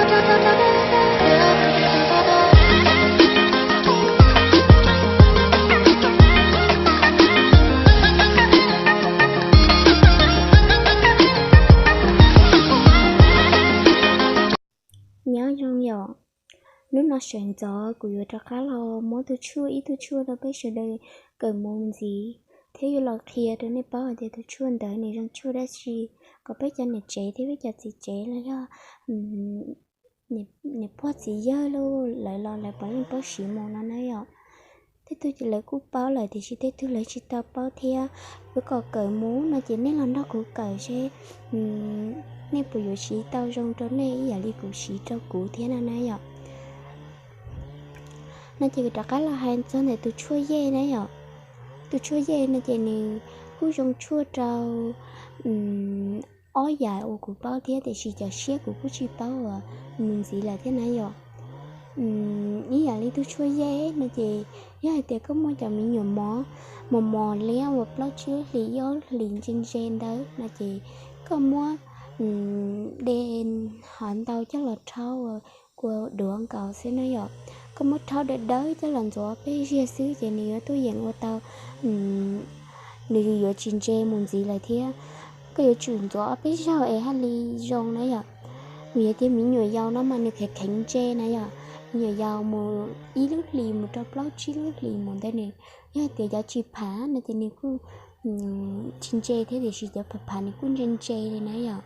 Nyob zoo yom, hnub no sawv ntxov kuv yuav rov qab los muab tus tshuaj, ib tug tshuaj rau peb sawv daws kawm mus ntxiv, thiab yuav los qhia rau nej paub hais tias tus tshuaj ntawd nws zoo tshuaj dab tsi, kom peb cov niam tsev thiab peb cov txiv tsev los yog niam pog txiv yawg lawv los lawv puav leej paub siv mus no na yom. Tej tug lawv kuj paub lawm tiam sis tej tug lawv tsis tau paub thiab. Yuav kom kawm mus no ces nej los nrog kuv kawm seb nej puas yuav siv tau zoo rau nej ib yam li kuv siv rau kuv thiab no na yom. No ces kuv rov qab los hais txog ntawm tus tshuaj yej na yom. Tus tshuaj yej no ces nws kuj zoo tshuaj rau ob yam uas kuv paub thiab, tiam sis cov siab kuv kuj tsis paub uas mus ntxiv lawm thiab na yom. Ib yam li tus tshuaj yej no ces yog hais tias koj muaj cov me nyuam mob mos mos liab uas plaub tsib lub hlis, ib ob lub hlis ntse ntse ntawd no ces koj muab de hov ntau coj los rhaub ua duav nkaus xwb na yom. Koj muab rhaub dawb dawb coj los ntxuav peb ziag xwb ces nws yuav tuaj yeem ua tau, nws yuav tsis ntse mus ntxiv lawm thiab. Koj yuav tsum ntxuav ob peb zaug es haj li zoo na yom. Vim yog tias me nyuam yaus no mas nws kheev kheev ntse na yom. Me nyuam yaus mus ib lub hlis mus rau plaub tsib lub hlis mus ntawd nws, yog hais tias cov tsis phav no ces nws kuj tsis ntse thiab, tiam sis cov phav phav nws kuj ntse ntse li na yom.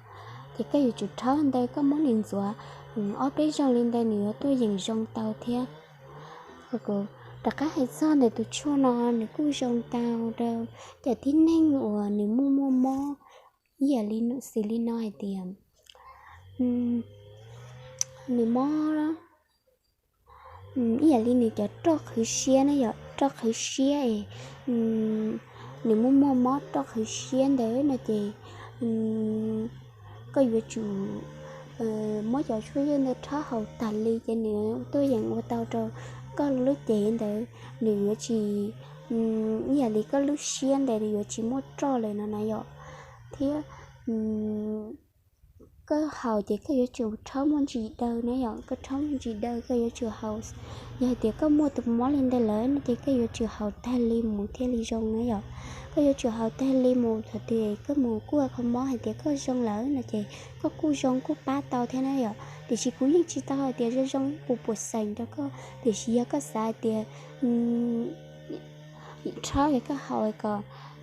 Ces koj yuav tsum rhaub ntawd, koj muab nws ntxuav ob peb zaug li ntawd nws yuav tuaj yeem zoo tau thiab. Rov qab hais txog ntawm tus tshuaj no, nws kuj zoo tau rau cov tib neeg uas nws muaj muaj mob ib yam li, xws li no hais tias nws mob ib yam li nws cov roj qhwv siab na yom, roj qhwv siab es nws muaj muaj mob roj qhwv siab ntawd no ces koj yuav tsum muab cov tshuaj yej ntawd rhaub haus tag li ces nws tuaj yeem ua tau rau koj lub cev ntawd nws yuav tsis, ib yam li koj lub siab ntawd nws yuav tsis muaj roj lawm no na yom. Thiab koj haus ces koj yuav tsum rhaub muaj ntsis daw na yom, koj rhaub muaj ntsis daw koj yuav tsum haus. Yog hais tias koj muaj tus mob li ntawd lawm no ces koj yuav tsum haus tag li mus thiaj li zoo na yom. Koj yuav tsum haus tag li mus, thaum twg koj mus kuj qhov mob hais tias koj zoo lawm no ces koj kuj zoo kuj pab tau thiab na yom. Tiam sis kuv yeej tsis tau hais tias zoo zoo puas puas xeem rau koj, tiam sis yog koj xav hais tias rhaub es koj haus kom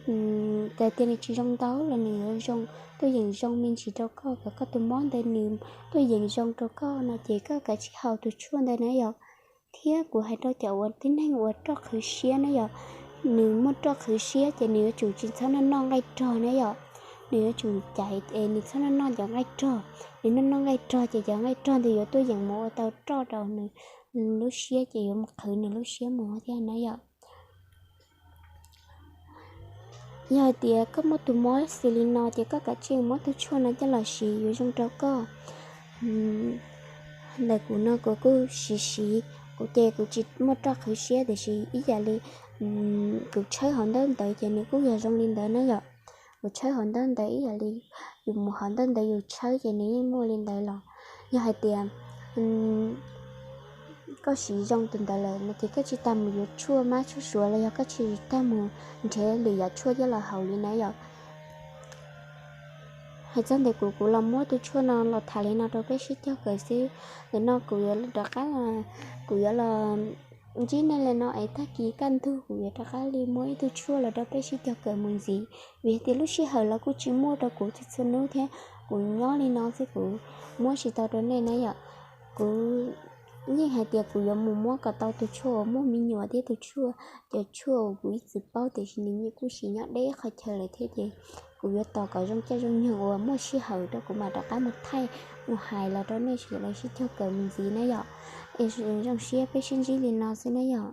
txawm tias nws tsis zoo ntau los nws yuav zoo, tuaj yeem zoo me ntsis rau koj, kom koj tus mob ntawd nws tuaj yeem zoo rau koj no ces koj kav tsij haus tus tshuaj ntawd na yom. Thiab kuv hais rau cov uas tib neeg uas roj qhwv siab na yom, nws muaj roj qhwv siab ces nws yuav tsum tsis txhob noj noj nqaij rog na yom. Nws yuav tsum caiv es nws txhob noj noj cov nqaij rog. Nws noj noj nqaij rog ces cov nqaij rog ntawd yuav tuaj yeem mus ua tau roj rau nws lub siab ces yuav mus qhwv nws lub siab mus thiab na yom. Yog hais tias koj muaj tus mob xws li no ces koj kav tsij muab tus tshuaj no coj los siv yuav zoo rau koj. Ntawm kuv no kuv kuj siv siv, kuv ces kuv tsis muaj roj qhwv siab tiam sis ib yam li kuv tshawb hauv ntaub ntawv ces nws kuj yog zoo li ntawd na yom. Kuv tshawb hauv ntaub ntawv ib yam li yus mus hauv ntaub ntawv yus tshawb ces nws yeej muaj li ntawd los. Yog hais tias koj siv zoo tus ntawd lawm no ces koj tsis tas mus yuav tshuaj mab tshuaj suav los yog koj tsis tas mus nrhiav lwm yam tshuaj coj los haus li na yom. Hais txog ntawm kuv, kuv los muab tus tshuaj no los tham li no rau peb sib cog kawm xwb. Ntawm no kuv yuav rov qab, kuv yuav los ntsib nej li no es tag kis kaj ntug kuv yuav rov qab li muab ib tug tshuaj los rau peb sib cog kawm mus ntxiv. Vim tias lub sij hawm los kuj tsis muaj rau kuv txhua txhua hnub thiab kuv nyob li no xwb kuv muab tsis tau rau nej na yom. Kuv yeej hais tias kuv yuav mus muab kom tau tus tshuaj uas muaj me nyuam thiab tus tshuaj, cov tshuaj uas kuv ib txwm paub tiam sis nws yeej kuj siv nyob deb qhov chaw lawm thiab ces kuv yuav tos kom zoo caij zoo nyoog uas muaj sij hawm rau kuv mam rov qab mus thaij mus hais los rau nej sawv daws sib cog kawm mus ntxiv na yom. Es zoo siab peb sib ntsib li no xwb na yom.